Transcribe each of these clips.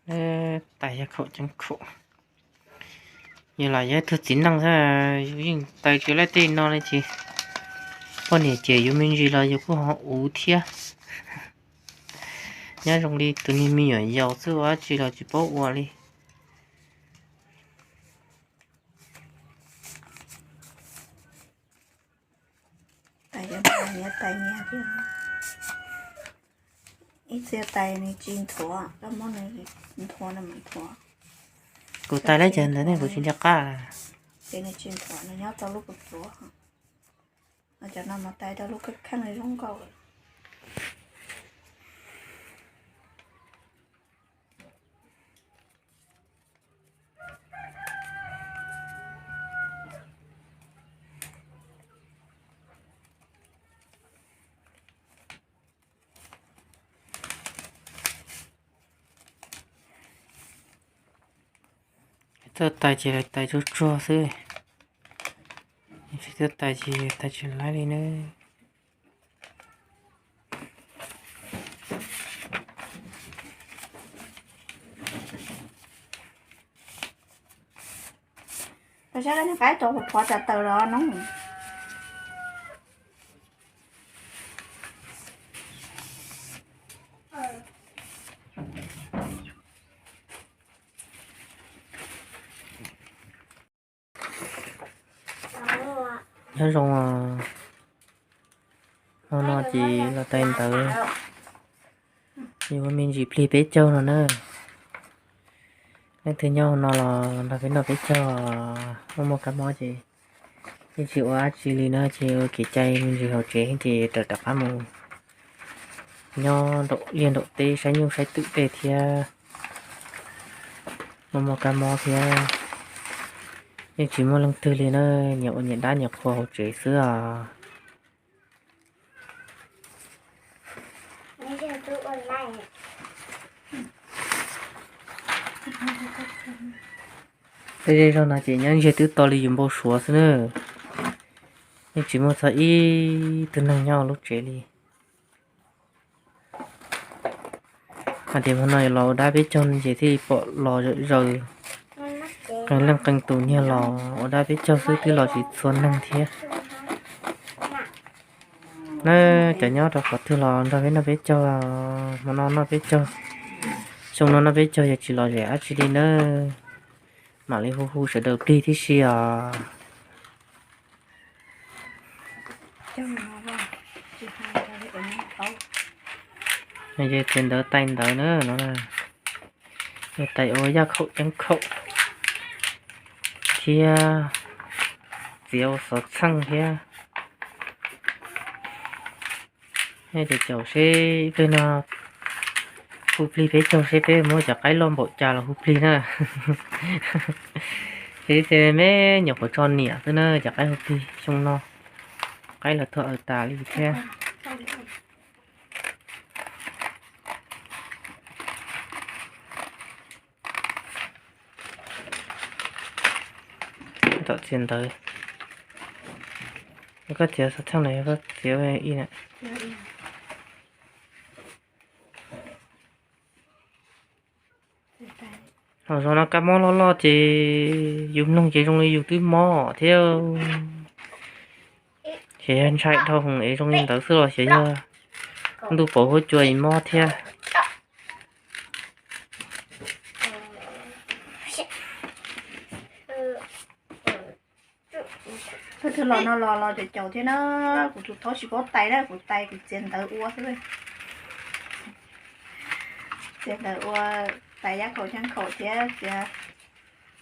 Tais yaj khaum ceeb khaum. Yus los yog ib tug txiv neej xwb, yus yeej tais tsis laib tej no li ces poj niam cem yus me ntsis los yus kuj ho uv thiab. Nyob zoo li tus niag me nyuam yaus xwb ua dab tsi los tsis paub ua li. Tais nyias tais nyias thiab. Ib txhia tais nws tsis nthuav, koj muab nws nthuav nws mam nthuav. Kuv tais lawm ces ntawd ne kuv tsis nco qab. Ces nws tsis nthuav, nws nyob tau lub kuv txuav. Cov no mas tais tau lub kheej zoo nkauj. Tuaj tais ces lawv tais tsuag tsuag xwb, tsis tuaj tais ces tais tsis laib li na. Saib qaib tau qhuav tas taws los no. Nyob zoo, hmo no ces los tais ntawv, yuav ua me ntsis plig peb caug no na. Leej twg nyob hauv no los nrog peb noj peb caug, muaj muaj kab mob ces yeej tsis ua dab tsi li na, ces ua kev cai me ntsis hauv tsev ces rov rov qab mus nyob nraum liaj nraum teb saib nyuj saib twm tej thiab, muaj muaj kab mob thiab. Yeej tsis muaj leej twg li na, nyias ua nyias dab nyias qhua hauv tsev xwb os. Tej zej zog no ces nyob ntsiag twb to li yus npau suav xwb na. Yeej tsis muaj txog ib tug neeg nyob lub tsev li. Hais tias hmo no yuav los ua dab peb caug no ces thiaj li pom los zaws zaws, qee leej qee tus niag los ua dab peb caug xwb twb los tsis txhua neeg thiab. Na, cov nyob rau qhov twg los nrog peb noj peb caug, hmo no noj peb caug, xyoo no noj peb caug yog tsis lom zem dab tsi li na. Mam li hu hu sawv daws plig tib si os. Ces ntawd tais ntawv na no, tais ua yaj khaum ceeb khaum thiab txiav ua xov txheej thiab. Nej caum seb ib pliag no hu plig peb caug seb peb muab cov qaib loj npaum cas los hu plig na. Ces ib txhia me nyuam qhuav tso niam xwb na, cov qaib hu plig xyoo no, qaib los tuag aws tas li thiab. Tom txiav ntawv, koj txiav xov txheej los yog koj txiav ib na. Hos zog no kab mob loj loj ces yus mloog ces zoo li yus twb mob thiab. Xyov yog ntshai dhau hwv es zoo li ntawd xwb los xyov yog ntuj pom huab cua es mob thiab. Thawj thawj los no los los caum caum thiab na, kuv tus thaub tsis paub tais na, kuv tais kuv txiav ntawv ua xwb. Txiav ntawv ua, tais yaj khaum ceeb khaum thiab txiav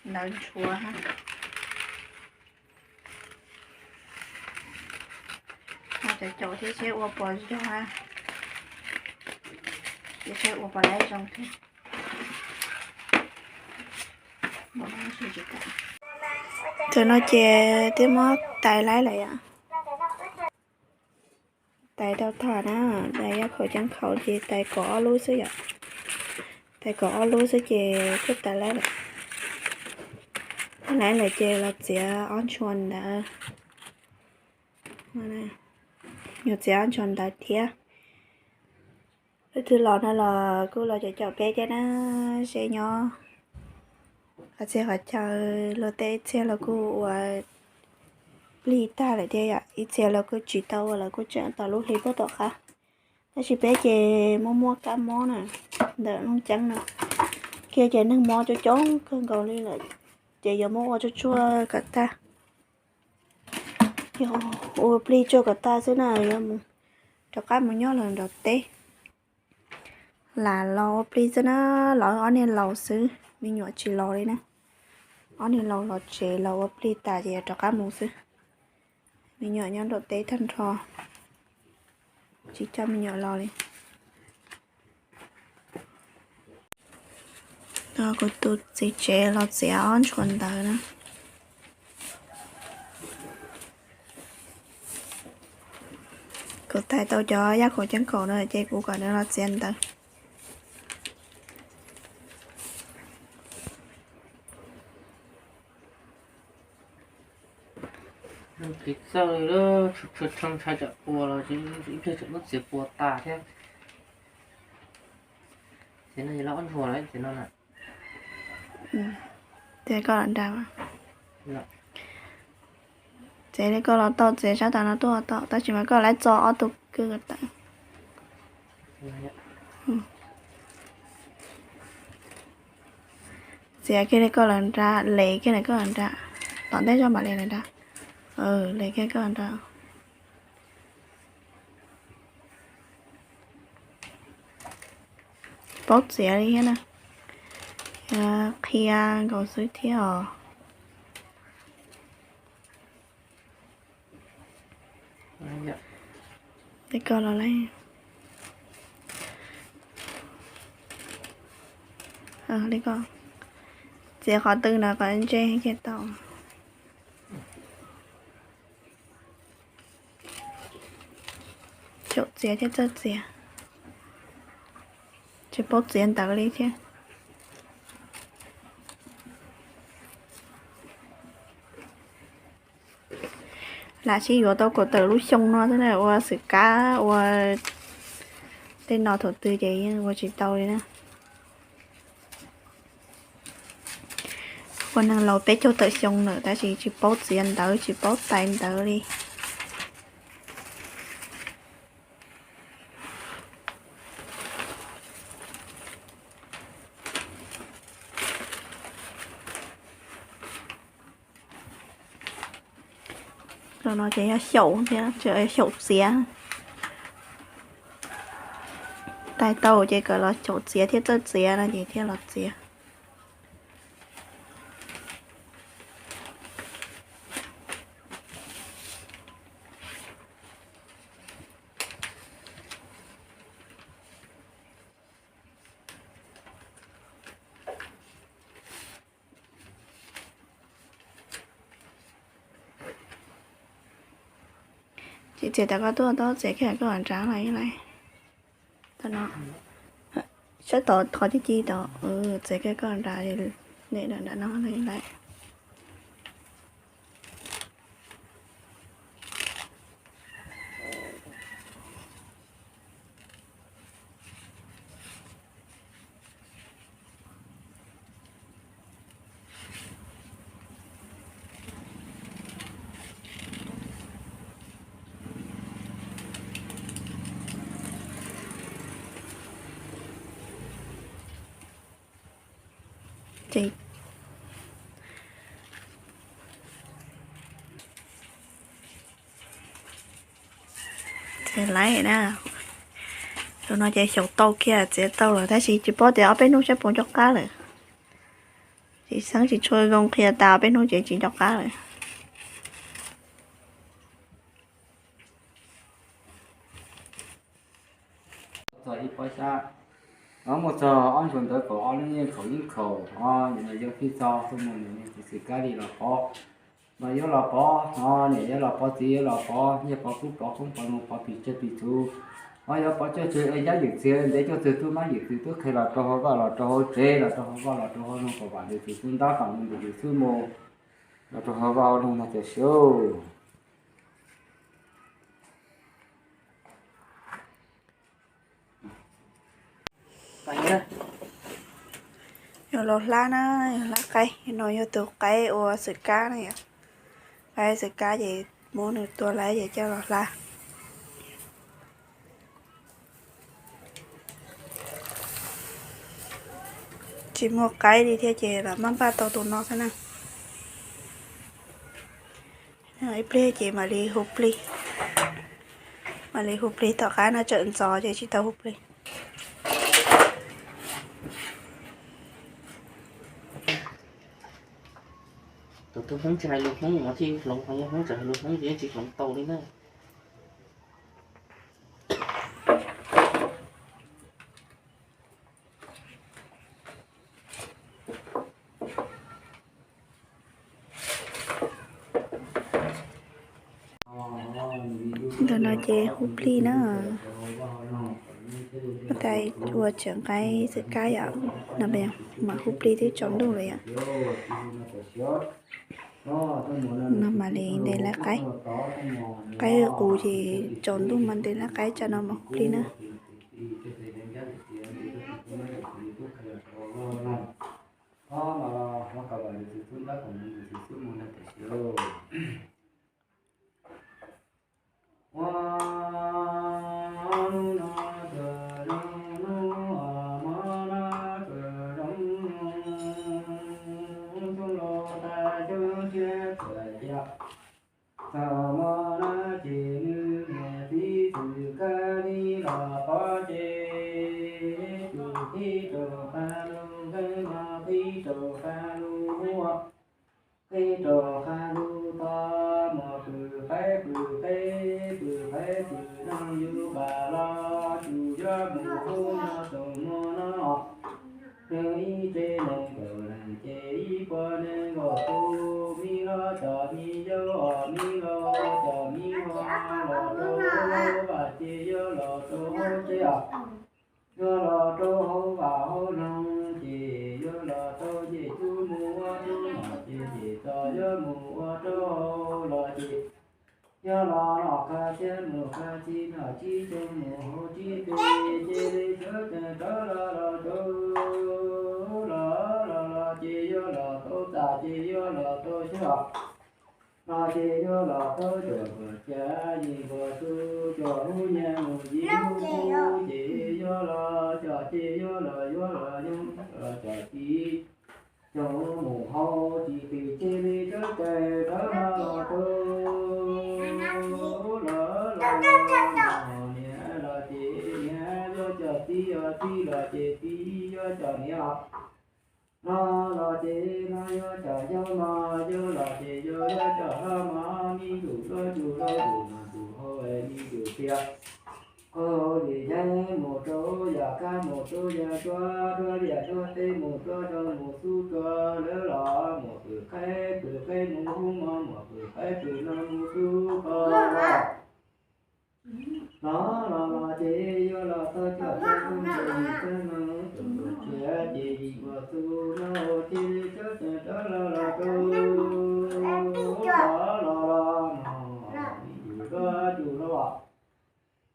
ntawv ntshuav. Caum caum thiab seb ua puas zoo, seb ua puas laib zoo thiab. Tam no ces twb muab tais laib lawm yom. Tais tau tham na, tais yaj khaum ceeb khaum ces tais kaum ob lub xwb yom. Tais kaum ob lub xwb ces thiaj tais laib lawm. Laib lawm ces los txiav ob ntshua ntawd. Yuav txiav ob ntshua ntawd thiab. Leej twg los no los kuj los caum caum peb thiab na, seb nyob qhov txhia qhov chaw. Luag tej txhia los kuj ua plig tag lawm thiab yom, ib txhia los kuj tsis tau ua, lawv kuj tseem tos lub hli puag tom qab. Tab sis peb ces muaj muaj kab mob na, ntawm Looj Ceeb no kiag ces neeg mob coob coob kawg nkaus li lawm, ces yuav muab ua tsuag tsuag kom tag. Yog ua plig tsuag kom tag xwb na, yuav rov qab mus nyob lawm nram teb. Lam los ua plig xwb na, los ob niag laus xwb, me nyuam tsis los li na. Ob niag laus los tsev los ua plig tas ces yuav rov qab mus xwb. Me nyuam nyob nram teb tag nrho, tsis coj me nyuam los li. Kuv tus txiv tsev los txiav ob ntshua ntawv na. Kuv tais tau cov yaj khaum ceeb khaum no ces kuv kom nws los txiav ntawv. Kev txawj, tshua tshua tshee ntshai tsam puas los ib pliag tsam muab txiav puas tas thiab. Ces no yog lawv ob ntshua lawm ces no na. Ces koj los nrad, ces koj los tau txiav sab tas no tuaj tau, tab sis mas koj laib txo ob tug kwj tawm. Txiav kiag li koj los nrad, les kiag li koj los nrad, tom ntej zog mam li los nrad. Les kiag koj los nrad. Paub txiav li thiab na, qhia nkaus xwb thiab os. Tej ko los lawm, li ko, txiav qhov twg no qhov ntsej kiag tau. Xyaum txiav thiab txawj txiav, tsis paub txiav ntawv li thiab. Lam sib yuav tau kaum tawm lub xyoo no xwb na, ua xwm kab ua tej no thaum twg ces yeej ua tsis tau li na. Ua neeg laus peb caug tawm xyoo lawm tab sis tsis paub txiav ntawv tsis paub tais ntawv li. Cov no ces yog xyaum thiab, xyaum txiav. Tais tau ces kom los xyaum txiav thiab txawj txiav no ces thiaj los txiav. Ces txiav tas koj tuaj tau txiav kiag koj nrad los ib lais. Tau no, sab tod qhov ci ci tod, txiav kiag koj nrad, nram no ib lais. Txiav laiv na. Tus no ces xyaum tau kiag, txiav tau lawm tab sis tsis paub tias ob peb hnub saib puas nco qab lawm. Tsis xeeb tsis tshua zoo qhia tas ob peb hnub ces tsis nco qab lawm. Txog ib pob xyab, muaj txog ob ntsuag ntawd kaum ob lub yeej khaum yeeb khaum, o, nim no yog fij txog tuaj mus nim no txiv xwm kab li los pov, los yuav los pov, o, niam yuav los pov txiv yuav los pov, yog pov kub pov koob pov loo pov pis tsawg pis txhuv, o, yuav pov tsawg tsawg es yab yawm txiv ntev coj txwg tub mab yawm txwv tub qhe los rau hauv vaj los rau hauv tsev los rau hauv vaj los rau hauv loog kom vam lwm tus xub ntab kom lwm tus xub mus los rau hauv vaj hauv loog no cas siab. Yuav los hlab na, yog hlab qaib no, yog tus qaib ua xwm kab na yom. Qaib xwm kab ces muab nws tua lawm ces coj los hlab. Tsis muaj qaib li thiab ces los maj npaj tau tus no xwb na. Ib pliag ces mam li hu plig, mam li hu plig, tom qab no tsawm ntxov ces tsis tau hu plig. Tus tub Hmoob tsis hais lus Hmoob mas thiaj hloov, Hmoob tsis hais lus Hmoob ces yeej tsis hloov tau li na. Ntawm no ces hu plig na. Ua tas ua tseem qaib xwm kab yom, no mas hu plig twb tsaus ntuj lawm yom. No mam li ntes lawv qaib. Qaib qus ces tsaus ntuj mas ntes lawv qaib, tsam no mas hu plig na. Txog hmo no ces nws niam txiv txwm kab nib los pov ces, tus qhib rau qab lub nqeeb no, qhib rau qab lub huab, qhib rau qab lub tog, mus pw qaib pw qeb, pw qaib pw noog, yus npam los yus yuav mus hub no, txog hmo no. Nws ib tsev nees nkaum leej ces ib puas nees nkaum tus, me los cov me yau, me los cov me hluas, los rau hauv vaj ces yuav los rau hauv tsev os. Yuav los rau hauv vaj hauv loog ces yuav los tau ncej cub mus ua rau nom ces ncej txos yuav mus ua rau hauv los ces yuav los noj qab txiab mus qab txij, noj tsib ceg mus hauv tsib teg, cia li sawv tsees rov los los rau, los los los ces yuav los tau txaj ces yuav los tau xyoob, los ces yuav los tau cuam npuas cav yim npuas xu, cuam hub nyiaj mus yim hub qub ces yuav los coj ces yuav los yuav los yoog los coj txiv, coj mus hauv tsis qis cia li sawv tsees rov los los rau, los los los niam los ces niam yuav coj txiv, txiv los ces txiv yuav coj niam. Hlob los ces hlob yuav coj yau, mas yau los ces yau yuav coj hlob, mas me ntsuj hlob ntsuj hlob ntsuj mas ntsuj hauv es me ntsuj tiag. Qhov li yeeb mus rau yam kab, mus rau yam duab, duab liaj duab teb, mus duab rau mus xub rua lawv los mus pw qaib pw qeb, mus hub mov mus pw qaib pw noog, mus xub rua los los los los ces yuav los tau coj tau koob tes yim txheeb noog, txheeb npuas txiab ces yim npuas xu, noog ua cia li sawv tsees rov los los rau, los los los los no, me ntsuj hlob ntsuj hlob,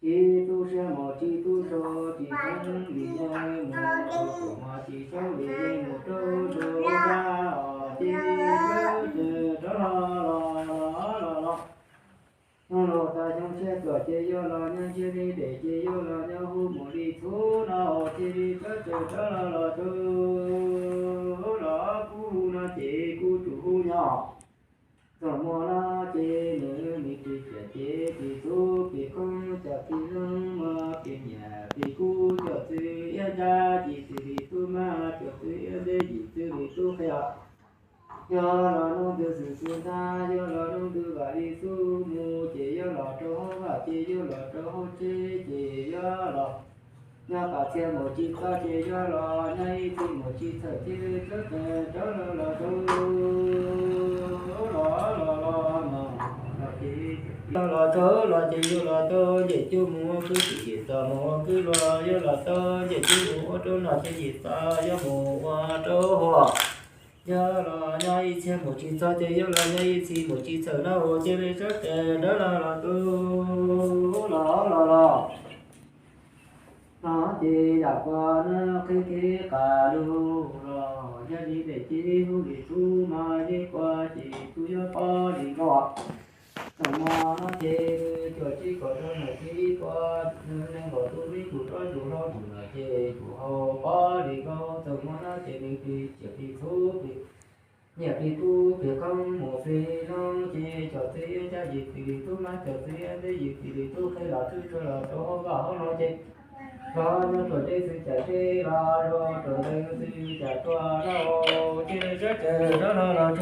tsis tu siab mus tsis tu so, tsis txheeb li yeeb mus rau kuv, mas tsis txheeb li yeeb mus rau rau dab os, cia li sawv tsees rov los los los los los. Xyoo laus tas xyoo tshiab tuaj ces yuav los nyob ntsiag li dej ces yuav los nyob huv mus li txhuv no, cia li sawv tsees rov los los rau, los kub no ces kub tsuas huv nyob. Txog hmo no ces nws me ris ciam ces ris txhuv pis qoob coj txiv hloov mog, pis nyiam pis kub coj txiv iab ntsab, ces txiv li tub mab coj txiv iab nteb, ces txiv li tub qhia. Yuav los hnub twg xwm xub ntag, yuav los hnub twg vam li xub mus, ces yuav los rau hauv vaj ces yuav los rau hauv tsev ces yuav los. Nyob qab txia mus tsis txog ces yuav los, nyob ib txhis mus tsis txhawj, cia li sawv tsees rov los los rau, los los los no, los ces, los los rau los ces yuav los tau ncej cub mus ua kwv tij, ncej txos mus ua kwv luag, yuav los tau ncej cub mus ua rau nom ces ncej txos yuav mus ua rau hauv. Yuav los nyob ib txhia mus tsis txog ces yuav los, nyob ib txhis mus tsis txhawj no, cia li sawv tsees rov los los rau, los los los. No ces yam kuas nab qhib kev qas lug los yog li daim teb hu li tub mas yeej kuas ces tub yuav pob li nkauj. Txawm mo no ces nws cuam tsib kaum rau nam txiv kuas nws nees nkaum tus vib tus rov tus hlau tus no ces tus hau pob li nkauj. Txawm mo no ces nws plig ciam plig txhuv plig nyiam plig kub plig qoob mus plig no ces cov txiv ncaj yim plig li tub mab cov txiv ntxwv yim plig li tub qhib los twb tsuag los rau hauv vaj hauv no ces los nyob rau deb xwb cas deb los rau rau ntawd xwb cas tuaj no ces sab tawm rov los los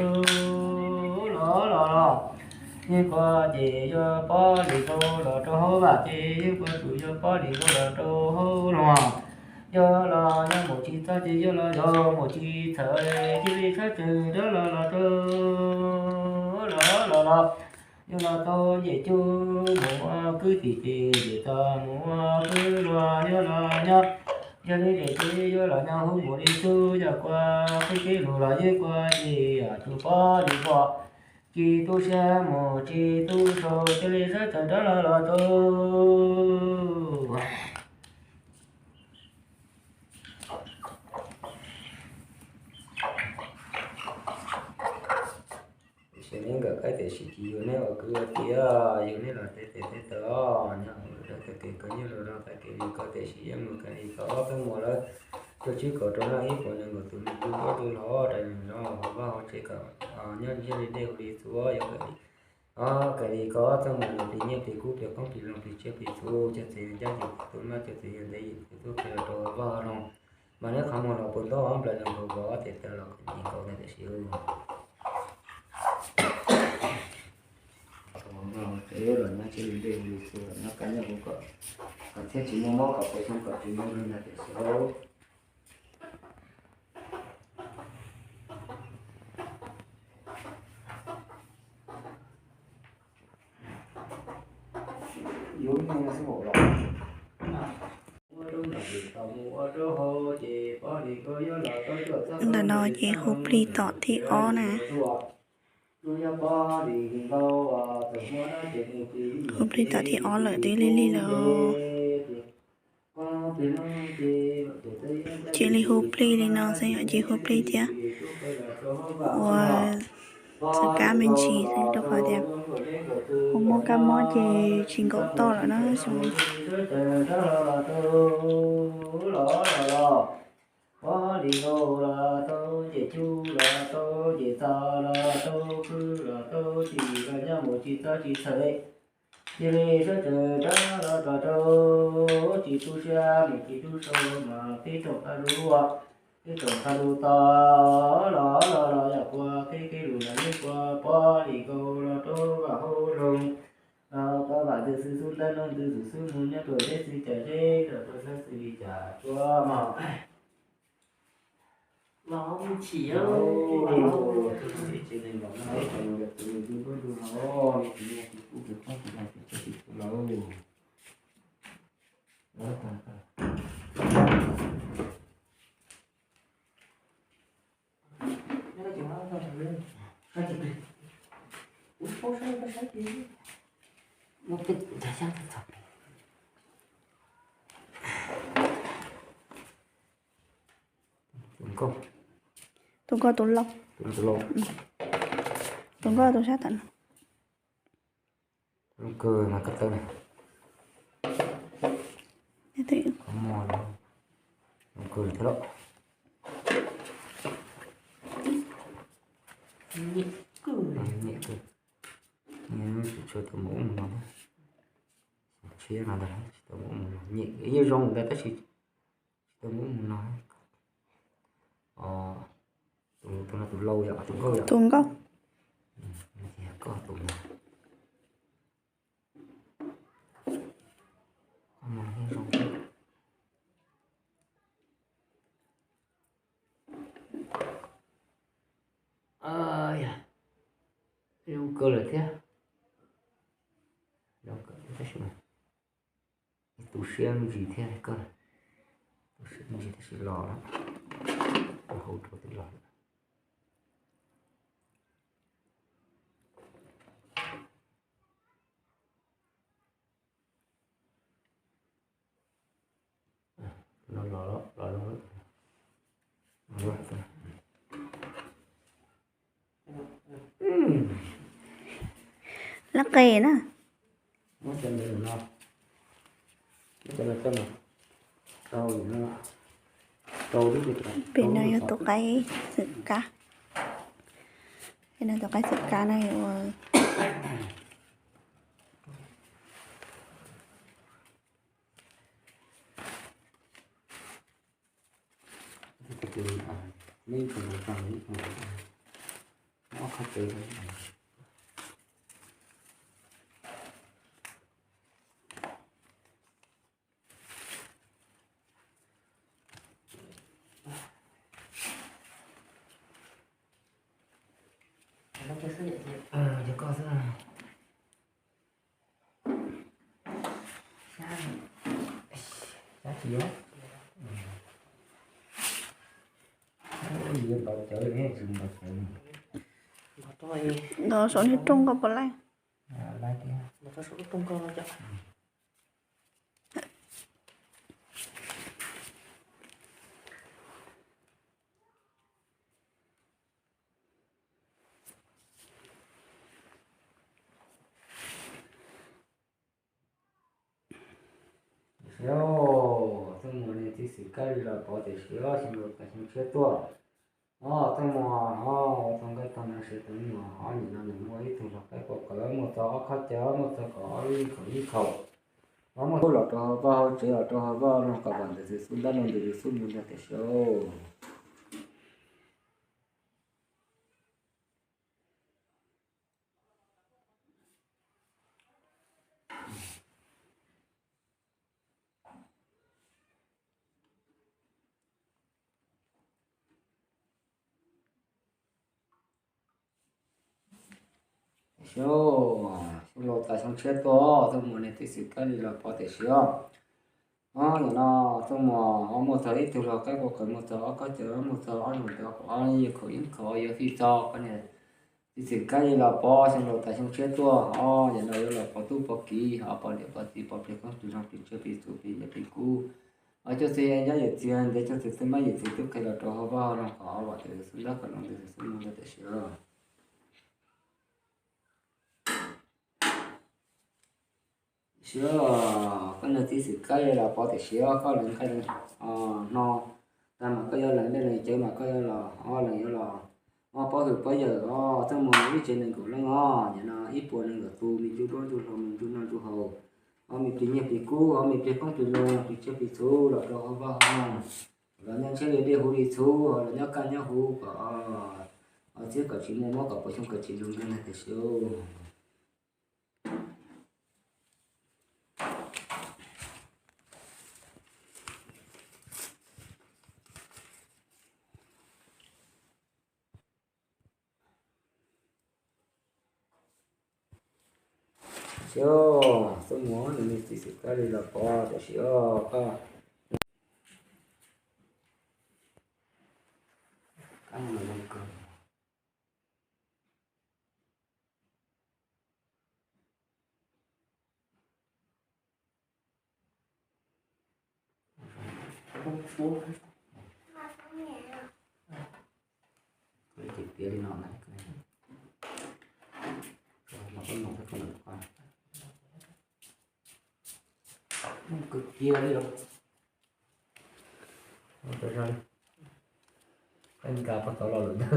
rau los los los. Yeej kuas ces yuav pob li nkauj los rau hauv vaj ces yeej kuas tus yuav pob li nkauj los rau hauv no. Yog los nyob mus tsis txog ces yog los yog mus tsis txawv cia li sab tawm rov los los rau los los los. Yog los tau yem cub mus ua kwv tij ces yem txos mus ua kwv luag yog los nyob. Yog li daim teb yuav los nyob hu mus li tub yog kuas qhib kev lug los yeej kuas ces tus pob li nkauj. Tsis tu siab mus tsis tu sau cia li sab tawm rov los los rau. Tiam sis neb nkawm qaib tiam sis tsis yug neb ua kwv ua tij, yug neb los tes tes tes taw os, nyob ua tag kev koj nyob rau rau tag kev li ko tiam sis yeej mus kawg li ko ob peb muag lawm. Tuaj tsib kaum rau noj ib puas nees nkaum tus me tub ob tug hlau rais nyob hauv vaj hauv tsev kom nyob ntsiag li dej hu li txhuv yuav kawg li. Os, kawg li ko txoj mus nws plig nyiaj plig kub plig qoob plig loo plig tsiaj plig txhu cov txiv ncaj yim tus mab cov txiv yawg ntxwv yim tus tub qhib los rau hauv vaj hauv no. Mas neb qhov muag los puas ntaub ob nplaws los nkaus vov ob tes taw los kom nyiam nkaus ntag tiam sis tsev los nyob ntsiag li dej hu li txhuv los nyob kaj nyob huv kom kom thiaj tsis muaj mob kom pes xyoo kom tsis muaj lwg ntag tiam sis Ntawm no ces hu plig tom thib ob na. Hu plig tom thib ob lawm twb lig lig lawm. Cia li hu plig li no xwb yom, cia li hu plig thiab ua txhawv kab me ntsis xwb rau qhov tias hu muaj kab mob ces tsis nkaum toj lawm na xyoo no. Pob li nkauj los tau, yem cub los tau, yem txos los tau, kwv los tau, tsis los nyob mus tsis txog tsis txhawj li. Cia li sawv tsees rov los rau rau, tsis tu siab mus tsis tu sau mas peb tsoom qab lub, peb tsoom qab lub tod los los los yam kuas qhib kev lug los yeej kuas pob li nkauj los rau vaj hauv loog. Los tau vam ntxwv xwb xub ntab noog ntxwv xwb xwb mus nyob rau zeb xwb cas zeb los rau sab xwb li cas tsuav mas. Los mus chim. Tus nkauj, tus nkauj tus laus, tus nkauj tus sab tom no. Zoo kawg mas ko taw na. Zoo kawg thiab los. Nyem kawg. Tsis tshua tau mus ub mus no. Tsis tau mus ub mus no, nyem yeej zoo ntawd tab sis tsis tau mus ub mus no. Tus no tus laus yom, tus nkauj yom. Tus nkauj. Koj tus no, koj mus yeej zoo. Zoo kawg lawm thiab. Zoo kawg tab sis tu siab me ntsis thiab koj. Tu siab me ntsis tab sis los lawm. Ua hauv rau twb los lawm. Lab qe na. Pem no yog tus qaib xwm kab. Pem no tus qaib xwm kab no ua Nov saum niag rooj ko puas laij? Xyov, tuaj mus niag txiv xwm kab li los pov tiam sis xyov xyoo laus tas xyoo tshiab tuaj. Ob tuaj mus, ob ua tau nqaij tau no sawv tau mus, ob nim no nws muaj ib tug hluas qaib quaj qawv, muaj txog ob khob cawv, muaj txog kaum ob ib khaum ib khaum, ob muaj tub los rau hauv vaj hauv tsev, los rau hauv vaj no kom vam ntawm tus xub ntab no ntawm tus xub mus ntag tiam sis. Xyov, xyoo laus tas xyoo tshiab tuaj, tuaj mus niag txiv xwm kab li los pov tiam sis os. Ob nim no tuaj mus, ob muaj txog ib tug hluas qaib quaj qawv, muaj txog ob khob cawv, muaj txog ob nyuag ntawd, ob yog khaum ib khaum, ob yog fij txog koj niag txiv xwm kab li los pov xyoo laus tas xyoo tshiab tuaj. Ob nim no yuav los pov tub pov kiv, ob pov niam pov txiv, pov plig qoob plig loo, plig tsiaj plig txhu, plig nyiaj plig kub. Ob coj txiv nyob yawm txiv ntev, coj txiv tub mab yawm txiv tub qhe los rau hauv vaj no kom ob vam tus xub ntab kom los ntawm tus xub mus ntag tiam sis. Xyov, koj niag txiv xwm kab li los pov tiam sis koj lees nqaij hno tag mas koj yuav lees dej lees cawv mas koj yuav los, ob lees yuav los, ob pov hwm pov yawm os, tuaj mus ib tsev nees nkaum leej os, nim no ib puas nees nkaum tus, me ntsuj duab ntsuj hlauv, me ntsuj noj ntsuj haus, ob me plig nyiaj plig kub, ob me plig qoob plig loo, plig tsiaj plig txhu los rau hauv vaj hauv no. Los nyob ntshiab li dej huv li txhuv, los nyob kaj nyob huv kom, txiab kom tsis muaj mob, kom puas xyoo kom tsis lug nkeeg na tiam sis. Xyov, tuaj mus nws niag txiv xwm kab li los pov tiam sis os koj. Ces piav li no na, kwv cia li os. Peb nqa poj tod los lawm ntag.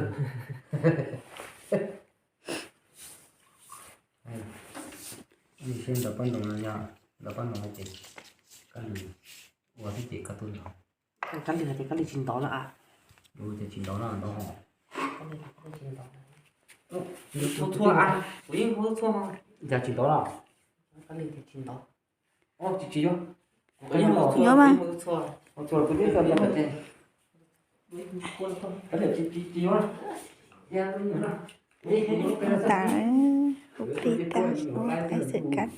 Li seb ntaus poj ntoo no yog ntaus poj ntoo no ces koj ua xwb ces koj tuaj ntaus. Kab li hais tias kab li tsis ntov na a. Ua ces tsis ntov na, ntov hos. Txhua txhua a, kuv yeej hu txhua. Yog tsis ntov na. Kab li tsis ntov. Tsis tsis yuav. Kuv yeej hu txhua, kuv yeej hu txhua. Ntawd, hu plig tag, ua qaib xwm kab.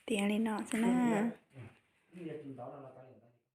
Tiav li no xwb na.